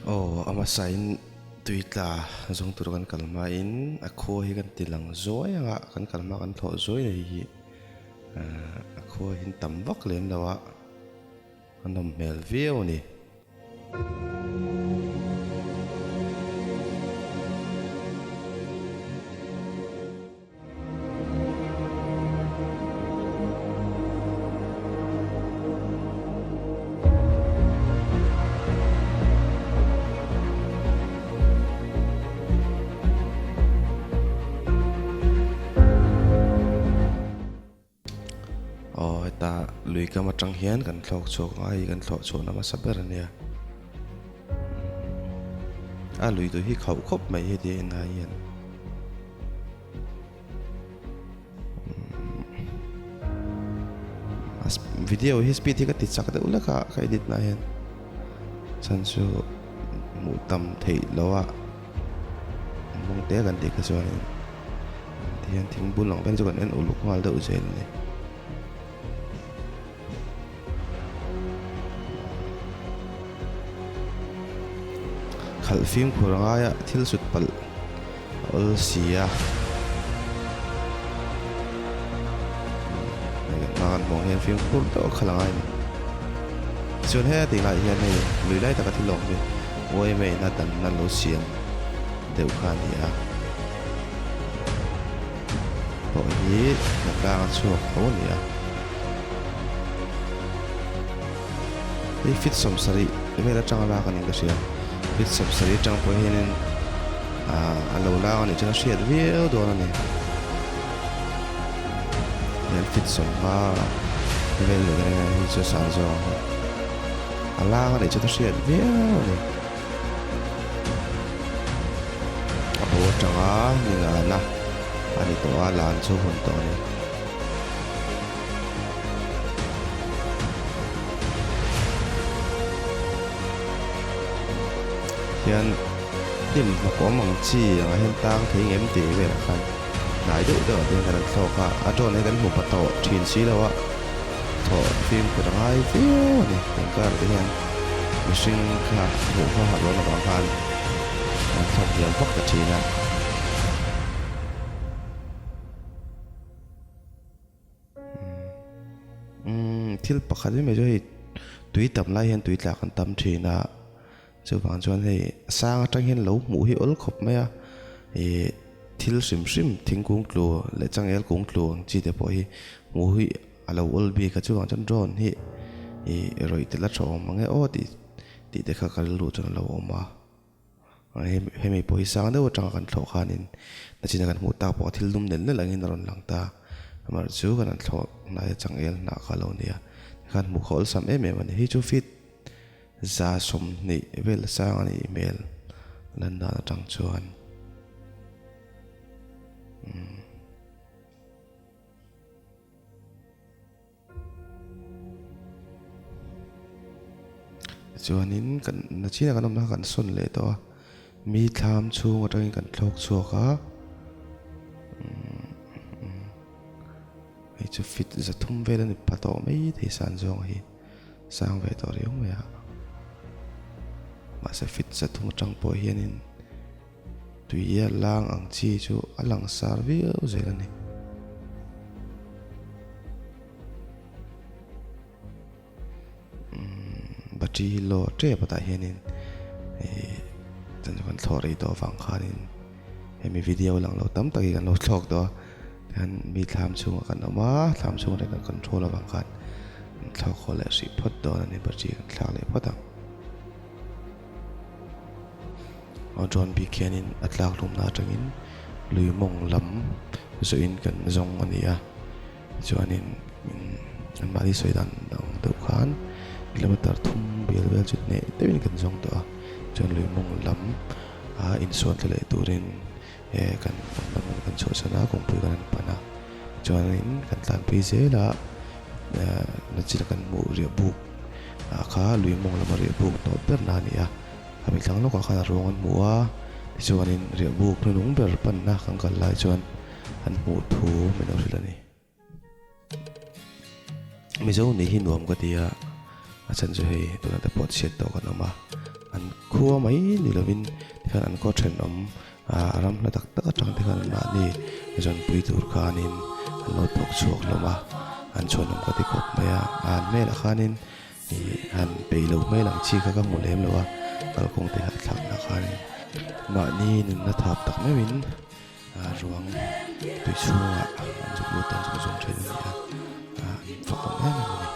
Aw a hmasain tui tla zawng tur kan kal hmain a khua hi kan ti lang zuai ang a, kan kal hma kan thlawh zuai na hi a khua hi tam vak lem lo a, a nawm hmel viau a ni. Aw heta lui kam atang hian kan thlawk chhuak ang a hei kan thlawh chhuahna hmasa ber a nia a lui tui hi khauh khawp mai heti a inhai hian. Video hi speed hi ka ti chak deuh lek a ka edit na hian chhan chu hmuh tam theih loh a mawng te kan tih kha chuanin tihian thing bul ang vel chu kan en uluk nghal deuh zel a ni. Khalh fimkhur a ngai a thil sut palh a awl si a. Hei kan hma kan hmuh ang hian fimkhur deuh a khalh a ngai a ni. Chuan he tih laiah hian hei lui lai taka thil awm hi uaimei na danna lo siam deuh kha a ni a. Pawh hi hnatlang a chhuak tho a ni a. Hei fit sawmsarih vel atanga lak a nih ka hria. Fit sawmsarih atang pawh hianin a lo lak a nih chuan a hriat viau dawn a ni. Hian fit sawmnga vel leh ka ring a hei chu a san zawk ang. A lak a nih chuan a hriat viau a ni. A bo atanga ningana a ni tawh a, lan chu hun tawh a ni. Hian hnim hnawk awm ang chi angah hian tang thei ngem tih velah khan hnai deuh deuh ah te hian kan han thlawk a, a drone hi kan hmu pa tawh thin si lo a, thawh fimkhur a ngai viau a ni. Tun karah te hian mihring kha hmuh kha harh dawn avang khan an thlawk hniam vak ta thin a. Umm thil pakhat mai mai chu hei tui tam lai hian tui tla kan tam thin a chuvang chuan hei sang atang hian lo hmuh hi awl khawp mai a ih thil hrim hrim thingkung tlu leh changel kung tlu ang chi te pawh hi hmuh hi a lo awl bik a chuvang chuan drone hi ih rawih tel a tha awm ang e aw tih tih te kha ka rilru chuan a lo awm a. Hemi pawh hi sang deuh atanga kan thlawh khanin nachina kan hmuh tak pawh thil dum nelh nelh angin a rawn lang ta. Amaherawhchu chu kan han thlawh hnaia changel hnah kha a lo nia. Tikhan hmuh kha awlsam em em a ni. Hei chu feet 120 vel sang a nih hmel lan dan atang chuan. Umm. Chuanin kan nachina kan awmna kha kan sawn leh tawh a mi thlam chhung atangin kan thlawk chhuak a hei chu fit 300 vel a ni pha tawh mai thei san zawng hi sang ve tawh riau mai a mahse fit 300 atang pawh hianin Tuia lang ang chi chu a langsar viau zel a ni. Battery hi low tep a tah hianin ih chuan chu kan thlawh rei tawh avang khanin hemi video lang lo tam tak hi kan lo thlawk tawh a tihian mi thlam chhungah kan awm a thlam chhung atangin kan control avang khan kan thlawk haw leh hrih phawt dawn a ni battery kan thlak leh phawt ang. Aw drone bik hianin a tlak hlumna atangin lui mawng lam zawhin kan zawng a ni a tichuanin anmahni sawi dan ang deuh khan kilometer thum bial vel chu hneh deuhin kan zawng tawh a chuan lui mawng lam a insawn thla leh turin eh kan awmna hmun kan chhuahsan a kawngpui kan han pan a chuanin kan tlanpui zel a eh nachina kan hmuh riah buk ah kha lui mawng lama riah buk hnawh ber na a ni a a mi thlang lawkah khan a ruang an hmu a tichuanin riah buk hnunung ber panna kan kal lai chuan an hmuh thu min lo hrilh a ni. Mizo nih hi nuam ka ti a, a chhan chu hei tunah te pawh chhiat tawh kan awm a. An khua mai ni lovin tikhan an khaw thenawm ah ram hla tak tak atang te khan mahni zawnpui tur khanin an lo thawk chhuak hlawm a, an chhuanawm ka ti khawp mai a, an hmelah khanin ih han peih lo hmel ang chi kha ka hmu lem lo a, kalkawng te hahthlakna khanin mahni nunna thap tak meuhin ruang tui chhungah an zuk lut a, an zuk zawm thin a ni a, an fakawm em em a ni.